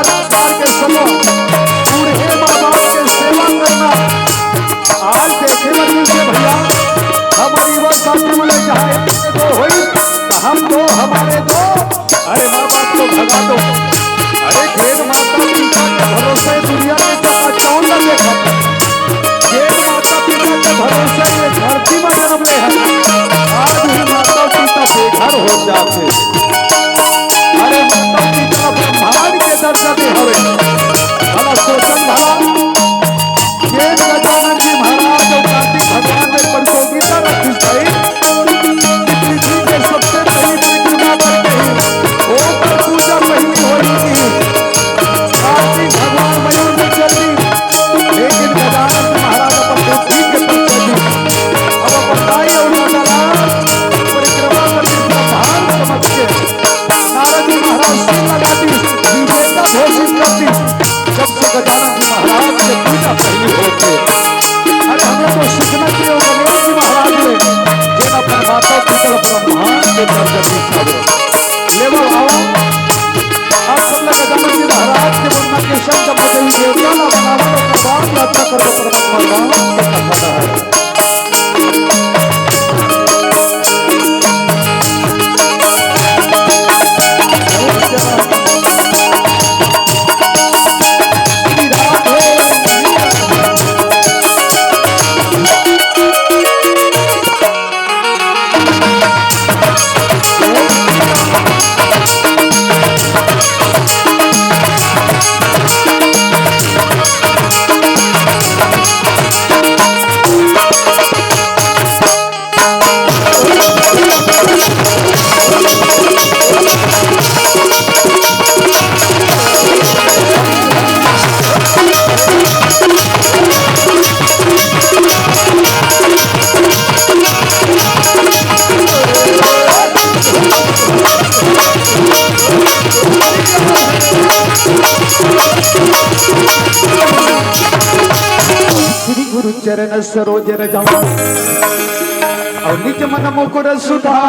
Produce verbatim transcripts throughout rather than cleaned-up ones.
संस्कार के संग बूढ़े माँ बाप के सेवा करना। आज देखे बर मिलथे भैया, हमर युवा साथी मन चाहे तो होई, हम दो हमारे दो, अरे माँ बाप को भगा दो। अरे जेन माता पिता के भरोसे दुनिया के चकाचौंध ल देखत, जेन माता पिता के भरोसे ये धरती में जन्म ले हन, आज भी माता पिता बेघर हो जाथे। अरे माता पिता ब्रह्मांड के दर्जा दे हवे। भला सोचन भला, जेन गजानन जी महाराज अउ कार्तिक भगवान में प्रतियोगिता रखिस भाई, पृथ्वी के सबसे पहली परिक्रमा करके ही ओकर पूजा पहली होई। कार्तिक भगवान मयूर में चल दी, लेकिन गजानन जी महाराज अपन बुद्धि के परिचय दी। अब अपन दाई अउ दादा परिक्रमा कर दी, भार समझ के नारद जी महाराज सिर लगा दी, विजेता घोषित कर दी। जब से गजानन जी महाराज के पूजा पहली होके, अरे हमने तो सीखना चाहिए गणेश जी महाराज ने, जेन अपन माता पिता ब्रह्मांड के दर्जा दिखावे। लेवल आओ, आप सब लोग गजानन जी महाराज के वंदना के शब्द बजाई देवता ना बनावे, ओकर बाद यात्रा करबो परमात्मा धाम के कथा है। श्री गुरु चरण सरोज रज अउ निज मन मुकुर सुधार।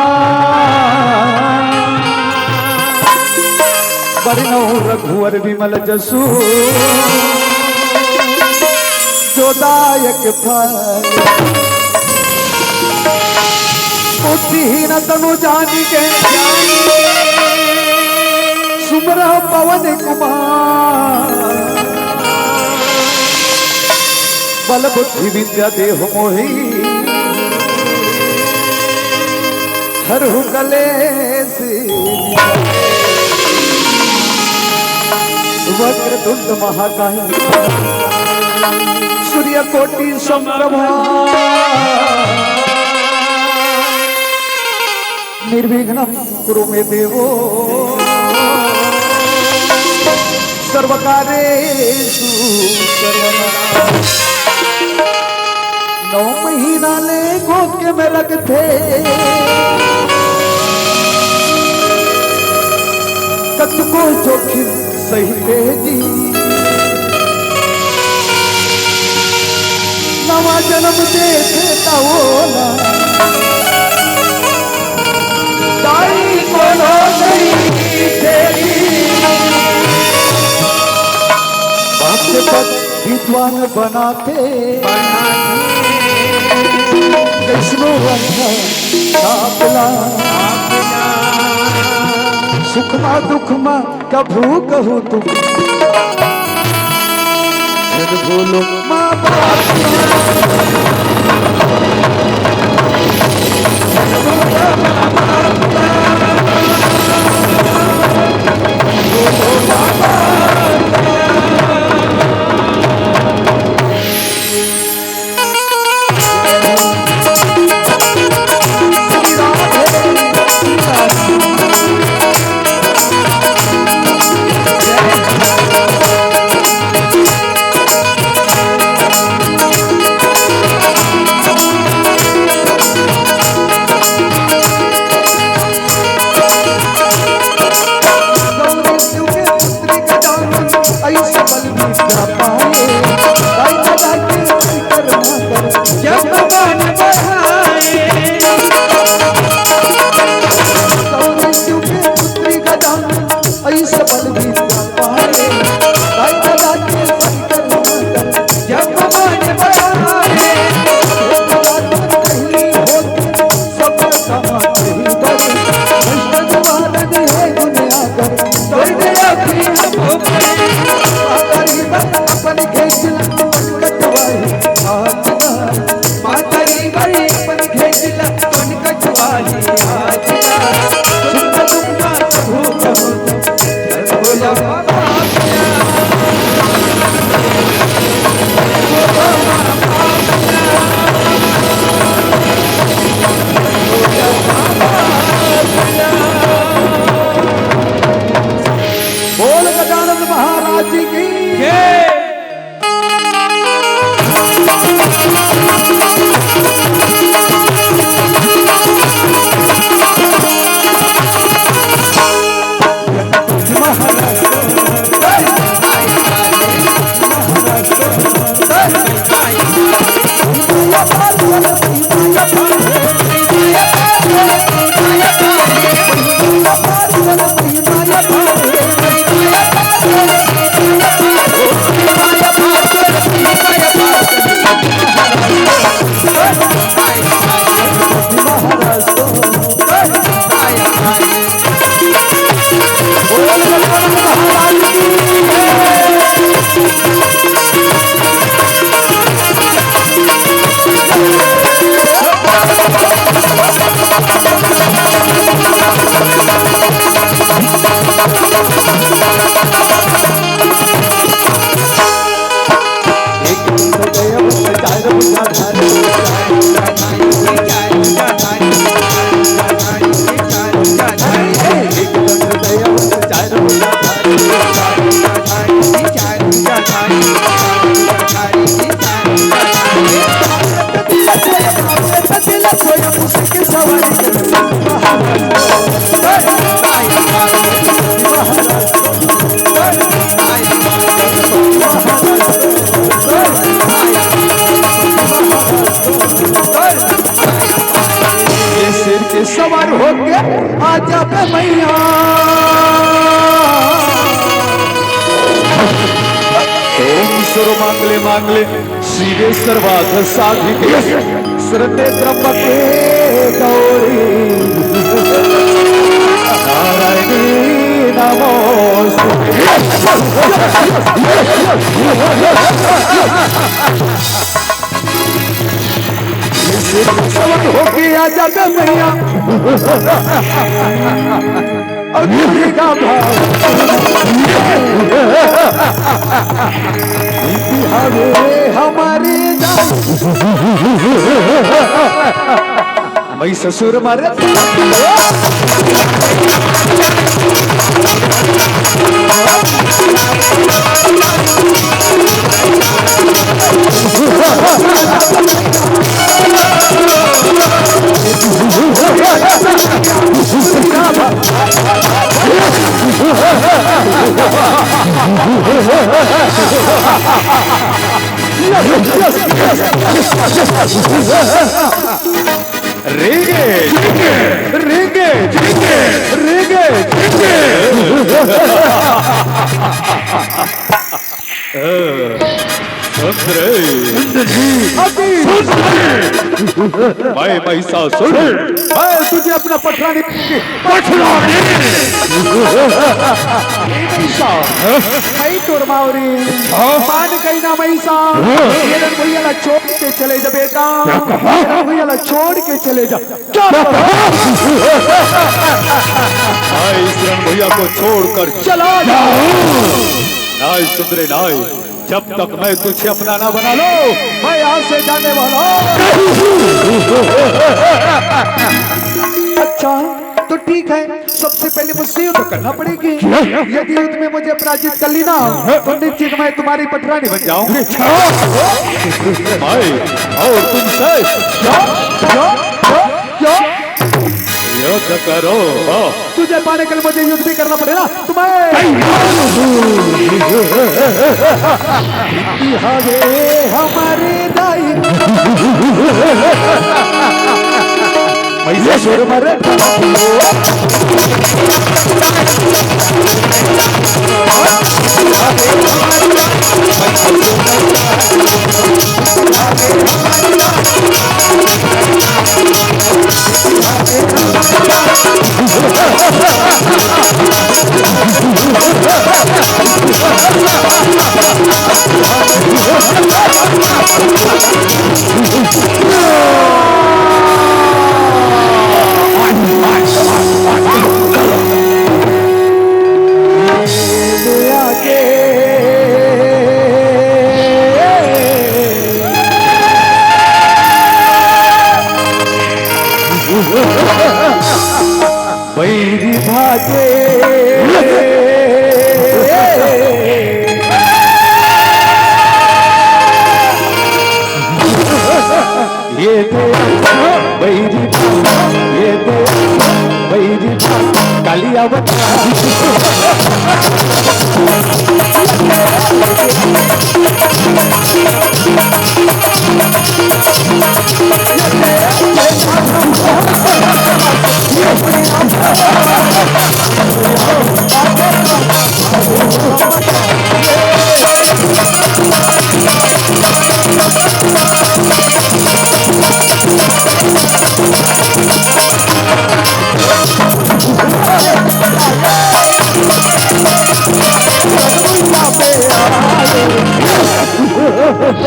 बरनउँ रघुवर विमल जसु, जो दायक फल। बुद्धिहीन तनु जानिके, सुमिरउँ पवन कुमार। बल बुद्धि विद्या देहु मोहि, हरहु कलेस। वक्रतुंड महाकाय, सूर्यकोटि समप्रभा। निर्विघ्नं कुरु मे देव, सर्वकार्येषु सर्वदा। नौ महीना ले गोके में रखथे, कतको जोखिम सहिथे जी। नवा जनम देथे त ओला दाई कोनो नइ देही। बाप के पद विद्वान बनाथे, कइसनो रंग सापला। सुख मा दुख मा कभू कहू तुम, झन भूलो माँ बाप। जी की। ये शेर के सवार होके आ जाबे मैया। ओम सर्व मांगले मांगले शिवे सर्वार्थ साधिके शरण्ये त्र्यंबके गौरी नारायणी नमोस्तुते। सवन होके आ जाबे मैया। अग्नि का भाव। हवे हमारे दाई। मैं ससुर मारे। रेंगे, रेंगे, रेंगे, रेंगे। सुंदरी। सुंदरी। मैं महिषासुर। मैं तुझे अपना पठरानी पठरानी। ए महिषा, मैं तोर मावरी। हाँ? मान कही ना महिषा। हाँ। ये रंग भैया ला छोड़ के चले जा बेटा। क्या कहा? ये रंग भैया ला छोड़ के चले जा। क्या कहा? मैं इस रंग भैया को छोड़कर चला जाऊं। नहीं सुंदरी नहीं, जब तक मैं तुझे अपना ना बना लो, मैं यहाँ से जाने वाला हूँ। अच्छा, तो ठीक है, सबसे पहले मुझसे युद्ध करना पड़ेगी। क्या? यदि युद्ध में मुझे पराजित कर ली ना, तो निश्चित मैं तुम्हारी पटरानी बन जाऊंगी। अच्छा। मैं और तुमसे क्या, क्या, क्या, क्या? युद्ध करो। तुझे पाने के लिए मुझे युद्ध भी करना पड़ेगा। तुम्हें हमारे दाई। पैसे सुर मरे। बैरी भागे।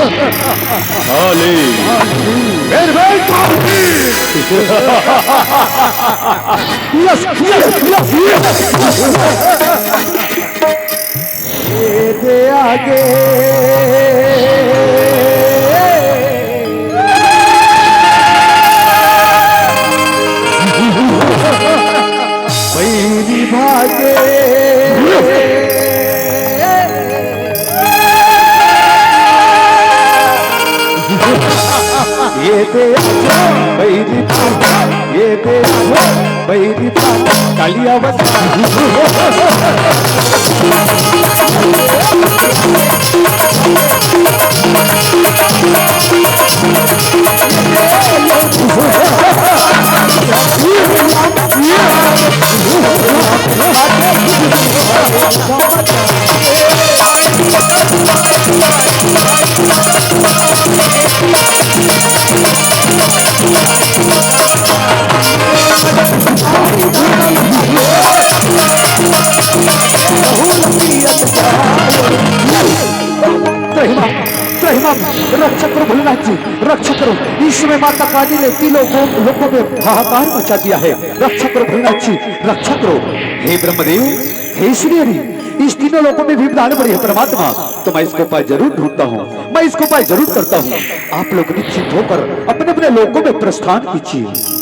काली, निर्भय काली। Yes, yes, yes, yes। ये दे आगे। बैरी भागे। ये दे आगे, बैरी भागे, ये दे आगे, बैरी भागे, कालिया बसा। त्रहिमा, त्रहिमा, रक्षा करो भोलेनाथ जी, रक्षा करो। इस समय माता काली ने तीनों लोगों, लोगों में हाहाकार मचा दिया है। रक्षा करो भोलेनाथ जी, रक्षा करो। हे ब्रह्मदेव, हे श्री हरि, इस तीनों लोकों में विघ्न आने पड़ी है परमात्मा, तो मैं इसको उपाय जरूर ढूंढता हूँ, मैं इसको उपाय जरूर करता हूँ। आप लोग निश्चिंत होकर अपने अपने लोकों में प्रस्थान कीजिए।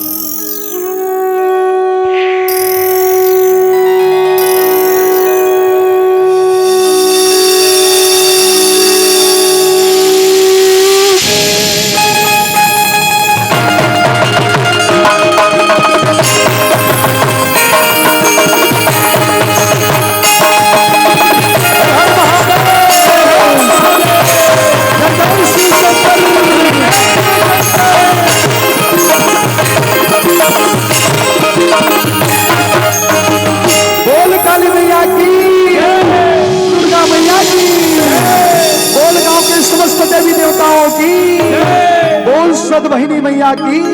बोल काली मैया की, दुर्गा मैया की, बोल गांव के समस्त देवी देवताओं की, बोल सतबहिनी मैया की।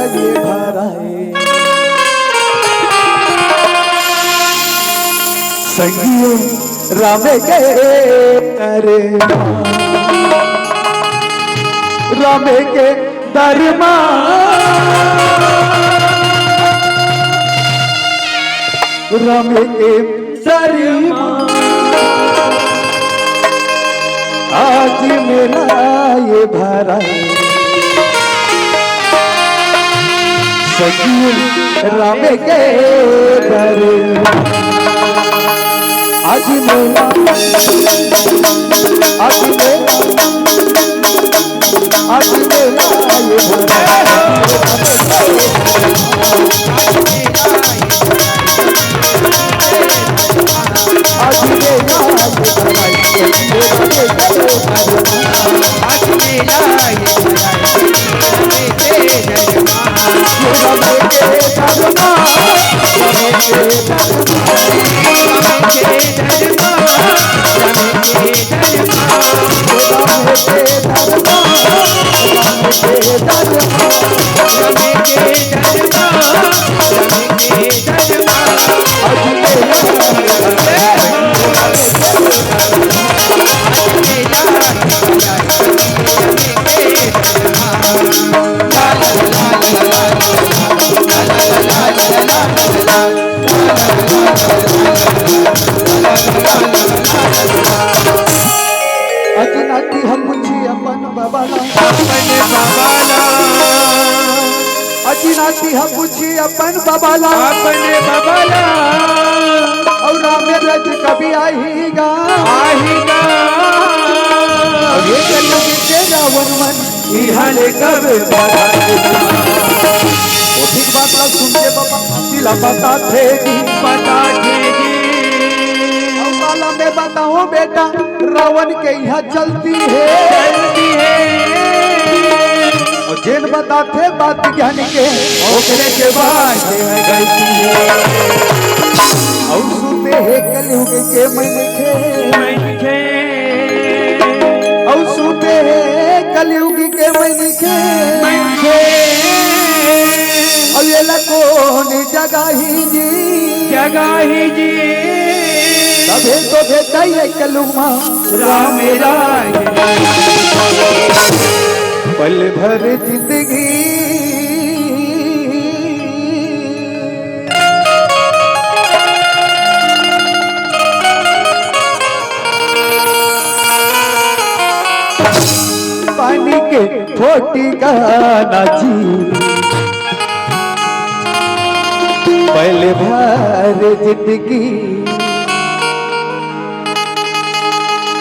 भराए। संगिए राम के दरबार, राम के दरबार, राम के दरबार। आज मेला ये भरा, सखी राम के दरबार। आज मेला, आज मेला, आज मेला ये भरा। अति नाती हम पूछी अपन बाबा ला। अपन बाबा ला। अति नाती हम पूछी अपन बाबा ला। अपन बाबा ला। और राम रज कभी आही गा। आही गा। और ये कलयुग के रावण मन इहाँ ले कब बधाई। वो ठीक बात ला सुन के बाबा हाथी ला बताथे जी। बताथे जी। अब वाला मैं बताऊं बेटा, रावण के यहाँ चलती है। चलती है। और जेन बताथे बात ज्ञान के, ओकरे के बात गलती है। और सुते है कलयुग के मनखे। मनखे। और सुते है कलयुग के मनखे। मनखे। और ये ला कौन जगाही जी। जगाही जी। तभे तो भेटाई है कलयुग मा राम राय। पल भर जिंदगी। पानी के फोटी गाना जी, पल भर जिंदगी।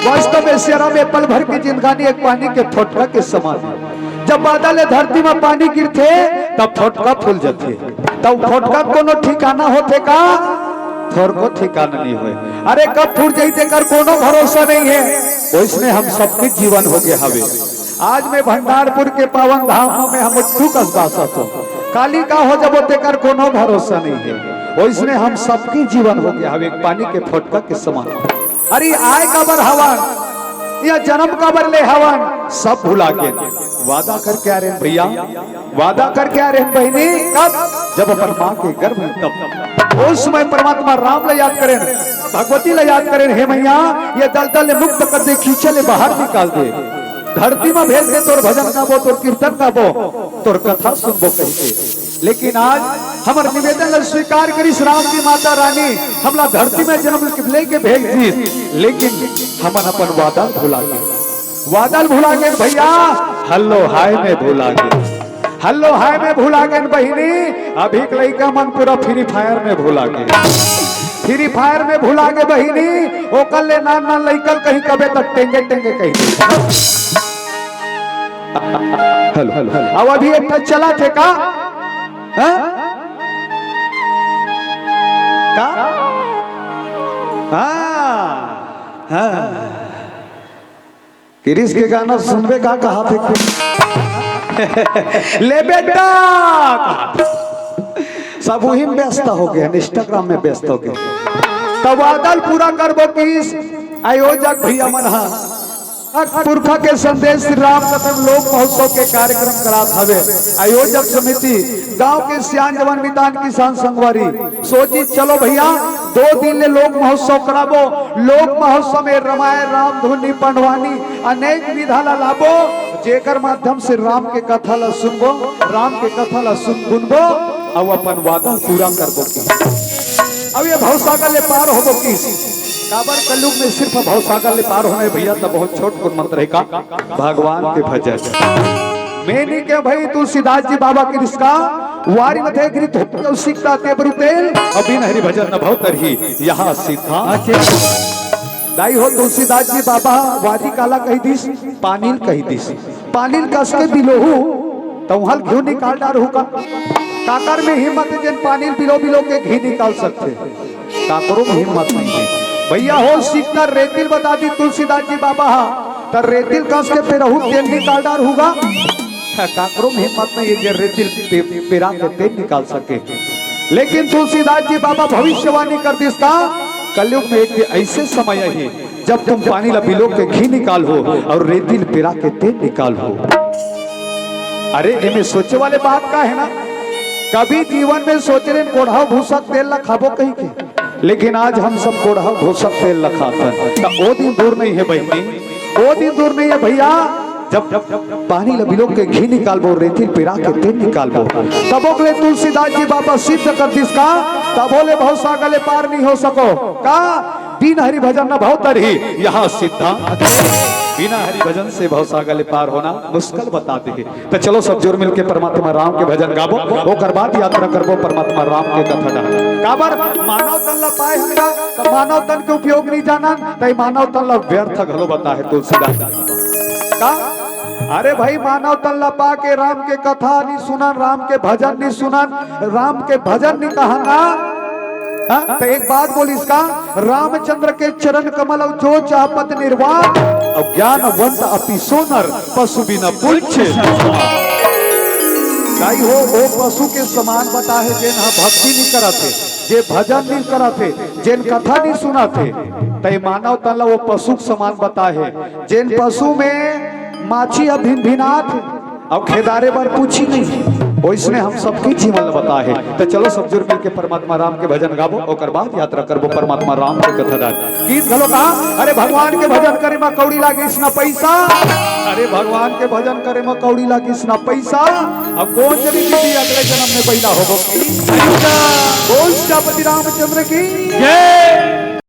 वास्तव में सियाराम में पल भर के जिंदगानी एक पानी के फोटका के समान है। जब बादल ले धरती में पानी गिरथे, तब फोटका फूल जाथे। तब फोटका कोनो ठिकाना होथे का? थोरको ठिकाना नहीं होय। अरे, कब फूट जाही, तेकर कोनो भरोसा नहीं है। वैसने हम सबके जीवन हो गए हवे। आज मैं भंडारपुर के पावन धाम में हम उट्ठू कस बासत हो। काली का हो जबो, तेकर कोनो भरोसा नहीं है। वैसने हम सबके जीवन हो गए हवे, एक पानी के फोटका के समान। अरे, आय काबर हवन, या जन्म काबर ले हवन, सब भुला गेन। वादा करके आ रहे हैं भैया, वादा करके आ रहे हैं बहिनी, कब? जब अपन माँ के गर्भ में तब। उस समय परमात्मा राम ला याद करेन, भगवती ला याद करेन, हे मैया, ये दलदल ले मुक्त कर दे, कीचड़ ले बाहर निकाल दे, धरती में भेज दे, तोर भजन गाबो, तोर कीर्तन गाबो, तोर कथा सुनबो कहिके। लेकिन आज हमर निवेदन ला स्वीकार करिस राम जी, माता रानी हमला धरती में जन्म लेके भेज दिस, लेकिन हमन अपन वादा भुला गेन। वादा भुला गेन भैया, हेलो हाय में भुला गेन, हेलो हाय में भुला गेन बहिनी। अभी के लइका मन पूरा फ्री फायर में भुला गेन, फ्री फायर में भुला गे बहिनी। ओकर ले नान नान लइका ल कहीं कबे त टेंगे टेंगे कहीं। Hello, hello, hello. अब अभी एक ठन चलत हे का? हाँ? का? हाँ, हाँ। किरिस के गाना सुनबे का कहाथे? ले बेटा, कहाथे। सब उही में व्यस्त हो गए, Instagram में व्यस्त हो गए। त वादा ल पूरा करबो किरिस आयोजक भैया मन हा। पुरखा के संदेश श्री राम कथा लोक महोत्सव के कार्यक्रम करात हवे। आयोजक समिति गांव के सियान जवान मितान किसान संगवारी सोची, चलो भैया, दो दिन ले लोक महोत्सव कराबो। लोक महोत्सव में रमायण, राम धुनी, पंडवानी, अनेक विधा ला लाबो, जेकर माध्यम से राम के कथा ला सुनबो, राम के कथा ला सुन गुनबो, अउ अपन वादा पूरा करबो की। अब ये भवसागर ले पार होबो की। काबर कलयुग में सिर्फ भवसागर ले पार होना है भैया, त बहुत छोट कुन मंत्र है का? भगवान के भजन। मैं नहीं के भाई तुलसीदास जी बाबा के रिसका वारी मथे गिरित हो सीखता ते बरु तेल, अबिन हरि भजन न भव तरही यहाँ सीधा। दाई हो तुलसीदास जी बाबा वारी काला कही दिस, पानील कही दिस। पानील कस के बिलोहू, त उहल घिउ निकाल डारहू का। काकर में हिम्मत है जेन पानील बिलो बिलो के घी निकाल सकथे? काकरो में हिम्मत नहीं है। भैया हो सीखता रेतिल बता दी तुलसीदास जी बाबा हा, त रेतिल कस के पेरहू तेल निकाल डारहू गा। काकरो में हिम्मत नहीं है जे रेतिल पे-, पेरा के तेल निकाल सके। लेकिन तुलसीदास जी बाबा भविष्यवाणी कर दिस का, कलयुग में एक ऐसे समय ही जब तुम पानी ला बिलो के घी निकाल हो और रेतिल पेरा के तेल निकाल हो। अरे एमे सोचे वाले बात का है ना, कभी जीवन में सोचे रहे कोढ़ा भूसा तेल ला खाबो कही के, लेकिन आज हम सब कोढ़ा भूसा तेल ला खातन। त ओ दिन दूर नहीं है बहिनी, ओ दिन दूर नहीं है भैया, जब पानी ला बिलो के घी निकालबो, रेतिल पेरा के तेल निकालबो, तबो ले तुलसीदास जी बाबा सिद्ध कर दिस का, तबो ले भवसागर ले पार नहीं हो सको का। बिन हरि भजन न भव तरही यहाँ सीधा। बिना हरि भजन से भवसागर ले पार होना मुश्किल बता दे। त चलो सब जोर मिलके परमात्मा राम के भजन गाबो, ओकर बाद यात्रा करबो परमात्मा राम के कथा डाहर। काबर मानव तन ला पाए हन गा, त मानव तन के उपयोग नहीं जानन, त मानव तन ला व्यर्थ घलो बताहे तुलसीदास जी। का? अरे भाई, मानव तन ला पा के राम के कथा नहीं सुनन, राम के भजन नहीं सुनन, राम के भजन नहीं कहन ना। हाँ? त एक बात बोलिस का, रामचंद्र के चरण कमल अउ जो चाहपत निर्वाण, अउ ज्ञानवंत अति सोनर पशु बिना पुच्छ। दाई हो, ओ पशु के समान बताहे, जेन ह भक्ति नहीं करत हे, जे भजन नहीं करत हे, जेन कथा नहीं सुनत हे, त ए मानव तन ला ओ पशु के समान बताहे, जेन पशु में माछी ह भिनभिनात हे, अउ खेदारे बर पूछी नहीं, ओइसने हम सबके जीवन ल बताहे। त चलो सब जुर मिलके परमात्मा राम के भजन गाबो, ओकर बाद यात्रा करबो परमात्मा राम के कथा डाहर। गीत घलो कहा, अरे भगवान के भजन करे म कौड़ी लागिस ना पैसा, अरे भगवान के भजन करे म कौड़ी लागिस ना पैसा, अब कौन जनी दीदी अगले जन्म में बइला होबो की? बोल सीतापति रामचंद्र की जय।